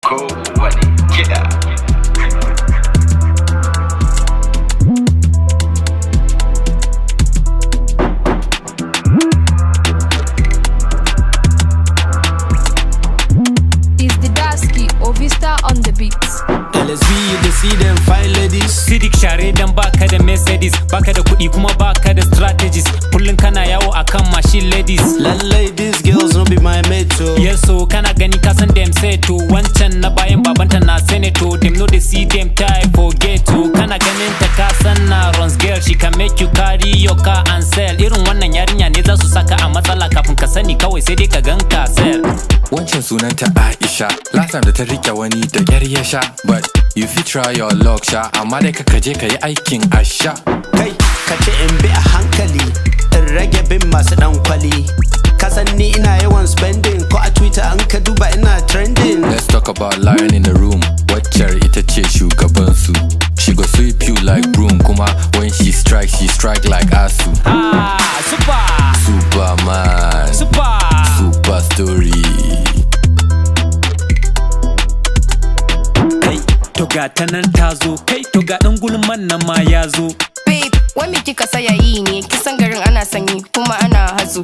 Kowane kiɗa. Is the Dasky Ovista on the beat. LSV, you dey see them fine ladies. Sidik, share dan baka da Mercedes, baka da kuɗi kuma baka da strategies. Kullum kana yawo akan machine ladies. Lallai these girls no be my mate oh. Yes, so kana gani ka san dem say to wancan na bayan babanta na senator. Dem no dey see them tie forget to. Kana ganin ta ka san na runs girl, she can make you carry your car and sell. Irin wannan yarinya ne za su saka a matsala, kafin ka sani kawai sai dai ka gan ka sell. Wancan sunanta Aisha. Last time da ta rike wani da ƙyar ya sha. But you fit try your luck sha, amma dai ka je ka yi aikin asha. Kai, ka ce in bi a hankali, in rage bin masu dan kwali. Ka san ni ina yawan spending, ko a Twitter an ka duba ina trending. Let's talk about lion in the room. Waccar ita ce shugabansu. She go sweep you like broom, kuma when she strike, she strike like Asu. Ah, super. Superman. Super. Super story. Kai, to ga ta nan ta zo. Kai, to ga ɗan gulman nan ma ya zo. Babe, wai me kika saya yi ne? Kisan garin ana sanyi kuma ana hazo.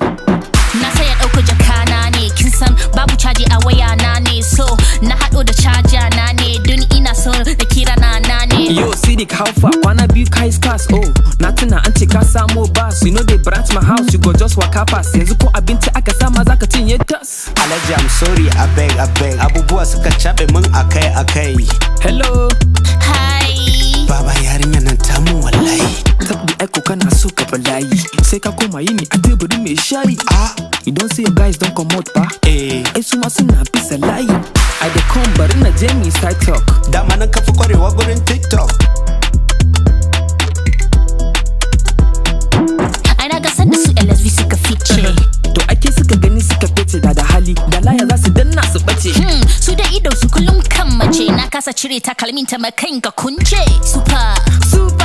Na saya ɗauko jakana ne, kin san babu caji a waya na ne, so na haɗo da caja na ne, don ina so da kira na na ne. Yo, Sidik, how far? Kwana biyu kai scars, oh. Na tuna an ce ka samo bas. You know they branch my house, you go just waka pass. Yanzu ko abinci aka sama zaka cinye tas. Alhaji, I'm sorry, abeg abeg. Abubuwa suka caɓe min akai akai. Hello. Hi. Baba, yarinya nan ta mun wallahi. Tabbi aiko kana so ka balayi. Sai ka koma yini a teburin mai shayi. Ah. You don see your guys don comot ba? Eh. Ai su ma suna bisa layi. I dey come, bari na je mi side talk. Dama nan ka fi kwarewa gurin TikTok. Ai na ga sanda su LSV suka fice. To ake suka gani suka fice, da hali. Da laya za su danna su bace. Su da ido su kullum kan mace, na kasa cire takalmin ta makan ga kunce. Super. Super.